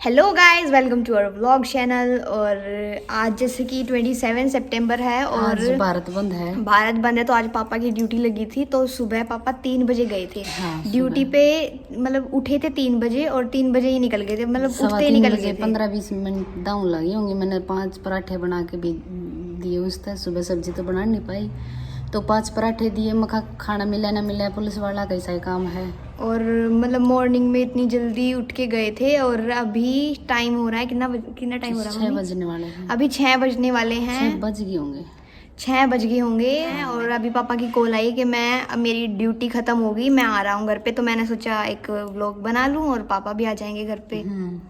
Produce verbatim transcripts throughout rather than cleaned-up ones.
Hello guys, welcome to our vlog channel। और आज जैसे कि ट्वेंटी सेवन सितंबर है और आज भारत बंद है। भारत बंद है, तो आज पापा की ड्यूटी लगी थी, तो सुबह पापा तीन बजे गए थे हाँ, ड्यूटी सुबह। पे। मतलब उठे थे तीन बजे और तीन बजे ही निकल गए थे, मतलब सवा उठते ही तीन निकल बजे, गए थे। पंद्रह बीस मिनट दाऊं लगी होंगी। मैंने पांच पराठे बना के भी दिए उसते, सुबह सब्जी तो बना नहीं पाई, तो पांच पराठे दिए। मखा खाना मिला ना मिला, पुलिस वाला कैसा ही काम है। और मतलब मॉर्निंग में इतनी जल्दी उठ के गए थे और अभी टाइम हो रहा है कितना बज-, कितना टाइम हो रहा है छः मम्मी? बजने वाले हैं। अभी छः बजने वाले हैं। छः बज गए होंगे। छः बज गए होंगे। हाँ। और अभी पापा की कॉल आई कि मैं, अब मेरी ड्यूटी ख़त्म होगी, मैं आ रहा हूँ घर पे। तो मैंने सोचा एक व्लॉग बना लूँ और पापा भी आ जाएंगे घर पे। हम्म।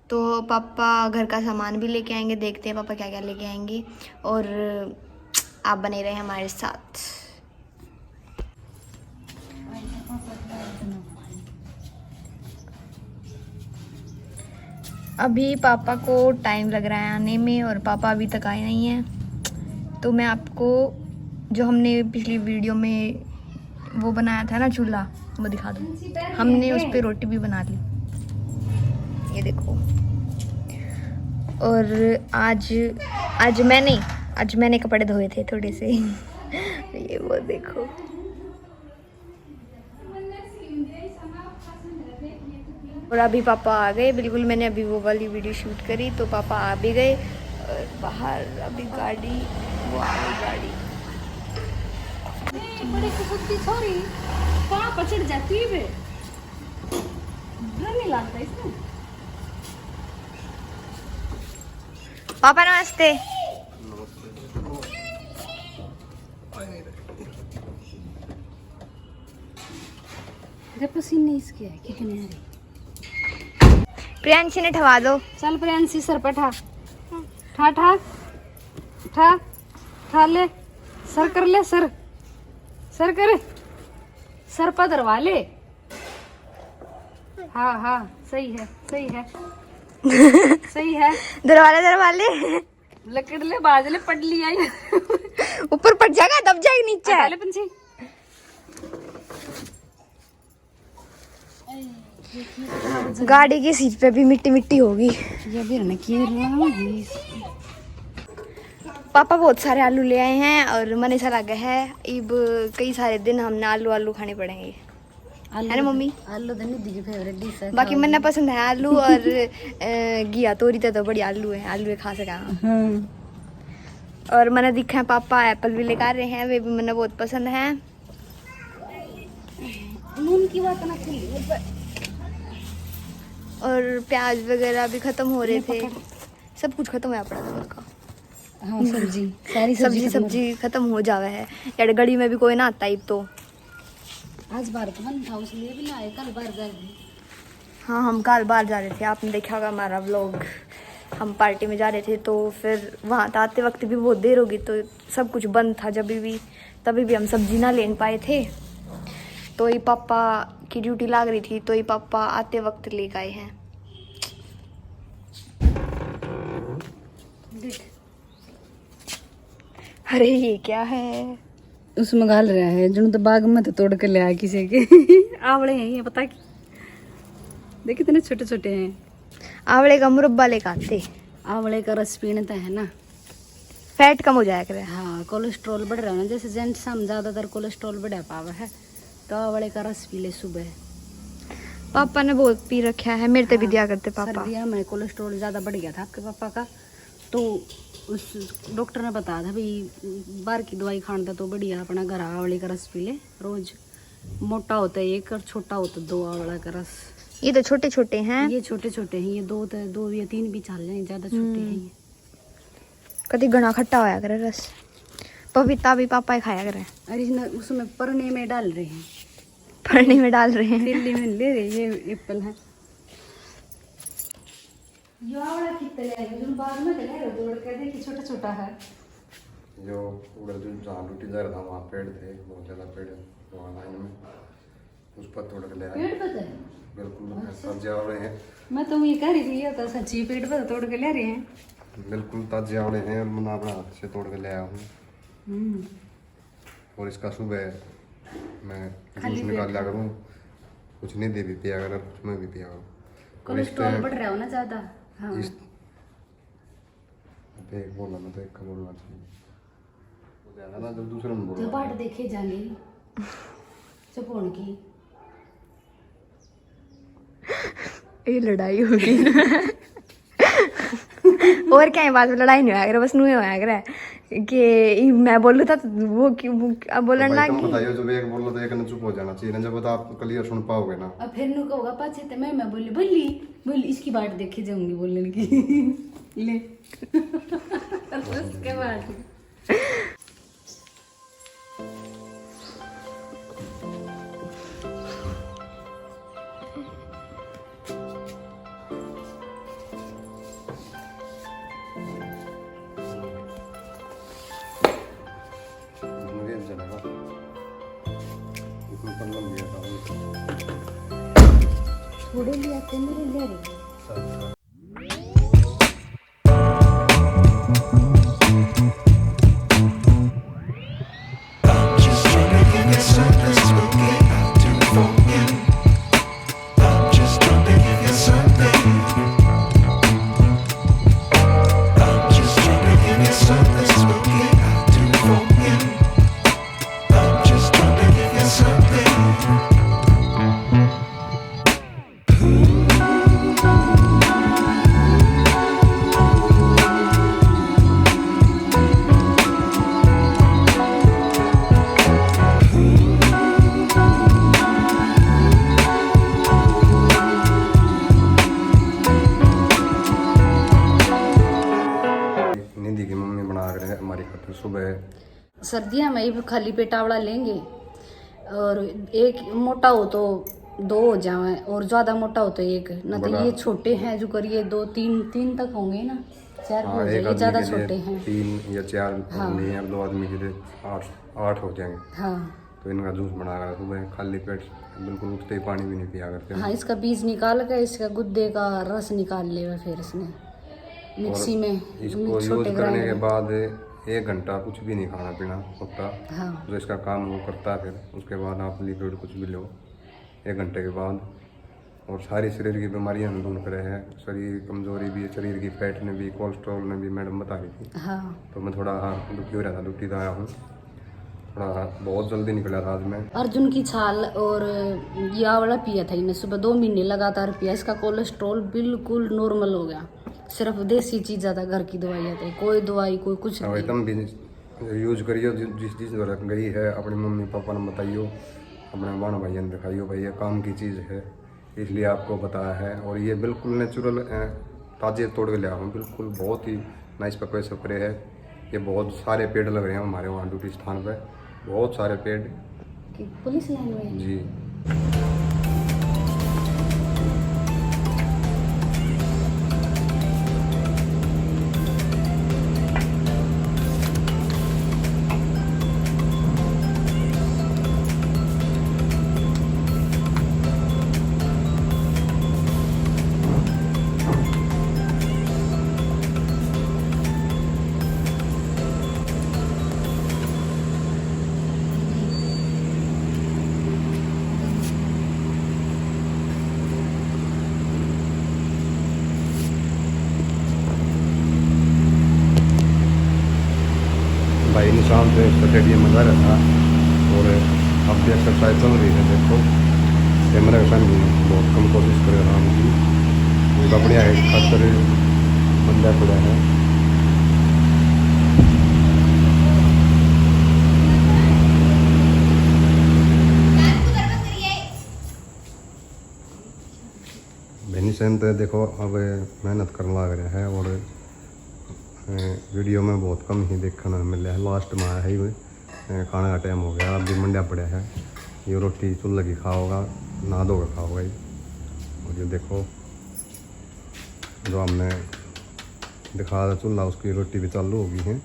तो पापा घर का सामान भी लेके आएंगे, देखते हैं पापा क्या क्या लेके आएंगे। और आप बने रहे हमारे साथ। अभी पापा को टाइम लग रहा है आने में और पापा अभी तक आए नहीं हैं। तो मैं आपको जो हमने पिछली वीडियो में वो बनाया था ना चूल्हा, वो दिखा दूँ। हमने उस पे रोटी भी बना ली, ये देखो। और आज, आज मैंने, आज मैंने कपड़े धोए थे थोड़े से। ये वो देखो। और अभी पापा आ गए, बिल्कुल मैंने अभी वो वाली वीडियो शूट करी तो पापा आ भी गए। और बाहर अभी गाड़ी, वो आ गई गाड़ी। ए, बड़ी कुकुत्ती छोरी, पाँव पर चढ़ जाती है बे। डर नहीं लगता इसमें? पापा नमस्ते। अरे पसीने इसके है, कितने आ रहे। प्रियांशी ने ठवा दो। चल प्रियांशी, सर पर ठा। ठा, ठा। ठा। ठा ले। सर कर ले, सर। सर कर। सर पर धरवा ले। हाँ, हाँ, सही है, सही है। सही है। धरवा ले, धरवा ले। लकड़ ले, बाज ले, पड़ लिया ये। ऊपर पड़ जाएगा, दब जाएगा नीचे। हटा ले पंछी। गाड़ी की सीट पे भी मिट्टी मिट्टी होगी। ये भी ना की रहा है। पापा बहुत सारे आलू ले आए हैं और मने सा लगा है, इब कई सारे दिन हमने आलू, आलू खाने पड़ेंगे। आलू है ना तो, मम्मी? आलू तो निधि की फेवरेट डिश है, बाकी खाओ मन्ने जी। पसंद है आलू और, अ, घिया तोरी तो, तो बड़ी आलू है, आलू है खा सका। हाँ। और मैंने देखा है पापा एप्पल भी लेकर आ रहे हैं, वे भी मैंने बहुत पसंद है। नून की बात ना खुली ऊपर। और प्याज वगैरह भी खत्म हो रहे ये थे, पकड़। सब कुछ खत्म होया पड़ा था घर का। हाँ, सब्जी, सारी सब्जी सब्जी, खत्म हो सब्जी खत्म हो जावे है। यार, गली में भी कोई ना आता इब तो। आज भारत बंद था, उसलिए भी ना आए, कल बाहर जाएंगे। हाँ, हम कल बाहर जा रहे थे, आपने देखा होगा हमारा व्लॉग। हम पार्टी में जा रहे थे, तो फिर वहाँ तो आते वक्त भी बहुत देर होगी, तो सब कुछ बंद था जब भी, तभी भी हम सब्जी ना लेन पाए थे। तो ये पापा की ड्यूटी लाग रही थी, तो ये पापा आते वक्त लेके आए हैं। देख। अरे, ये क्या है? उसमें घाल रहा है, जुन तो बाग में तो तोड़ के ले आया किसी के। आंवले हैं ये, पता की। देख, कितने छोटे-छोटे हैं। आंवले का मुरब्बा लेके आते। आंवले का रस पीने तो है ना, फैट कम हो जाया करे। हाँ, कोलेस्ट्रॉल बढ़ रहा है ना, जैसे जेंट्स हम ज्यादातर कोलेस्ट्रॉल बढ़ा पावे है, तो आंवले का रस पी ले सुबह। पापा ने बहुत पी रखा है, मेरे ते भी हाँ, दिया करते पापा। सर्दियाँ में कोलेस्ट्रॉल ज्यादा बढ़ गया था आपके पापा का, तो उस डॉक्टर ने बताया था भाई, बाहर की दवाई खाने तो बढ़िया अपना घर आंवले का रस पी ले रोज। मोटा होता है एक और छोटा होता दो आंवला का रस। ये तो छोटे छोटे हैं। ये छोटे छोटे हैं, ये दो तो, दो या तीन भी चल जाए, ज्यादा छोटे हम्म। हैं ये। कभी घना खट्टा होया करे रस। पपीता भी पापा ही खाया करे। अरे इसमें, उसमें परने में डाल रहे हैं। परने में डाल रहे हैं। थैली में ले रहे, ये एप्पल है। यो आंवला कितने ले आए, जो बाग में तो ले आए, तोड़ के देखी, छोटा छोटा है। जो उड़े जो जहाँ लुटी जा रहा था, वहाँ पेड़ थे, बहुत ज्यादा पेड़ वहाँ लाइन में, उस पर तोड़ के ले आए। पेड़ पे थे? बिल्कुल, अच्छा। ताजे आंवले हैं। मैं तो ये कह रही थी, ये तो सच्ची पेड़ पे तोड़ के ले रहे हैं। बिल्कुल ताजे आंवले हैं, मैंने अपने हाथ से तोड़ के ले आया हूँ। हम्म। और इसका सुबह मैं खाली जूस निकाल पेट लिया करूँ, कुछ नहीं दे भी पिया कर, कुछ मैं भी पिया करूँ। कोलेस्ट्रॉल बढ़ रहा हो ना ज्यादा। हाँ। इस, देख, बोला ना, तो एक का बोलना चाहिए। वो ज्यादा ना, जब दूसरे में बोलना। जब बाट देखे जाएंगे, चुप होने की। ये लड़ाई होगी। और क्या है, बाद में लड़ाई नहीं होया करे, बस नुए होया करे कि ई मैं बोलूँ था तो वो क्यों, वो अब बोलन भाई, लाग तुम गई। बताइयो, जब एक बोलो तो एक ने चुप हो जाना चाहिए ना, जब तो आप क्लियर सुन पाओगे ना। अब फिर नु कहोगा पाछे ते मैं, मैं बोली, बोली, बोली, इसकी बाट देखी जाऊंगी बोलने की। ले। उसके बाद थोड़े लिया थे मेरे ले रहे। निधि की मम्मी बना के रखे हमारी खातिर सुबह। सर्दियाँ में इब खाली पेट आवड़ा लेंगे, और एक मोटा हो तो दो हो जावे, और ज्यादा मोटा हो तो एक, ना तो बड़ा। ये छोटे हैं जो करिए दो, तीन, तीन तक होंगे ना, चार हाँ, हो एक जाएंगे, आदमी ज्यादा के लिए छोटे हैं। तीन या चार हाँ। होंगे, और दो आदमी के लिए आठ, आठ हो जाएंगे। हाँ। तो इनका जूस बना कर सुबह खाली पेट, बिल्कुल उठते ही पानी भी नहीं पिया करते। हाँ, इसका बीज निकाल के इसका गुद्दे का रस निकाल लेवे, फिर इसने मिक्सी और में इसको मिक्स यूज छोटे करने grinder के में। बाद एक घंटा कुछ भी नहीं खाना पीना होता। हाँ। जो इसका काम वो करता है, फिर उसके बाद आप लिक्विड कुछ भी लो एक घंटे के बाद, और सारी शरीर की बीमारियां हम दूर करे है। शरीर कमजोरी भी, शरीर की फैट ने भी, कोलेस्ट्रॉल ने भी, मैडम बता रही थी। हाँ। तो मैं थोड़ा, हाँ, दुखी हो रहा था, दुखी तो आया हूँ थोड़ा, बहुत जल्दी निकला था आज मैं। अर्जुन की छाल और या वाला पिया था इन्हें सुबह, दो महीने लगातार पिया। इसका कोलेस्ट्रॉल बिल्कुल नॉर्मल हो गया। सिर्फ देसी चीज़ ज़्यादा, घर की दवाइयाँ थे, कोई दवाई, कोई कुछ अब नहीं। तुम भी यूज करियो, जि-, जिस चीज़ पर गई है, अपने मम्मी पापा ने बताइयो, अपने बहन भाइयों ने दिखाइयो, भाई ये काम की चीज़ है, इसलिए आपको बताया है। और ये बिल्कुल नेचुरल, अ, ताजे तोड़ के लिया हूँ, बिल्कुल बहुत ही नाइस पकवे सपरे है। ये बहुत सारे पेड़ लग रहे हैं हमारे वहाँ ड्यूटी स्थान पे, बहुत सारे पेड़। कि पुलिस लाइन में? जी। भाई निशांत स्टेडियम में जा रहा था और अब भी एक्सरसाइज चल रही है। देखो, कैमरा के सामने बहुत कम कोशिश करे आराम की, वो अपने आगे खातर बंदा पड़ा है। बेनी सेन तो देखो, अब मेहनत करने लग रहा है और, अ, वीडियो में बहुत कम ही देखने मिले है। लास्ट में आया है ये, अ, खाने का टाइम हो गया, अब भी मंडिया पड़ा है। ये रोटी चूल्हे की खाओगा, नहा धो के खाओगा ये। और ये देखो, जो हमने दिखा था चूल्हा, उसकी रोटी भी चालू हो गई है,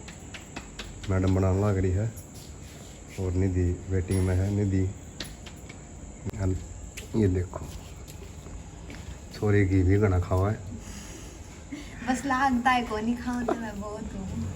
मैडम बनाने लग रही है। और निधि वेटिंग में है। निधि, ये देखो, छोरे घी भी घना खावा है। बस लागता है कोनी, खाओ तो मैं बहुत हूँ।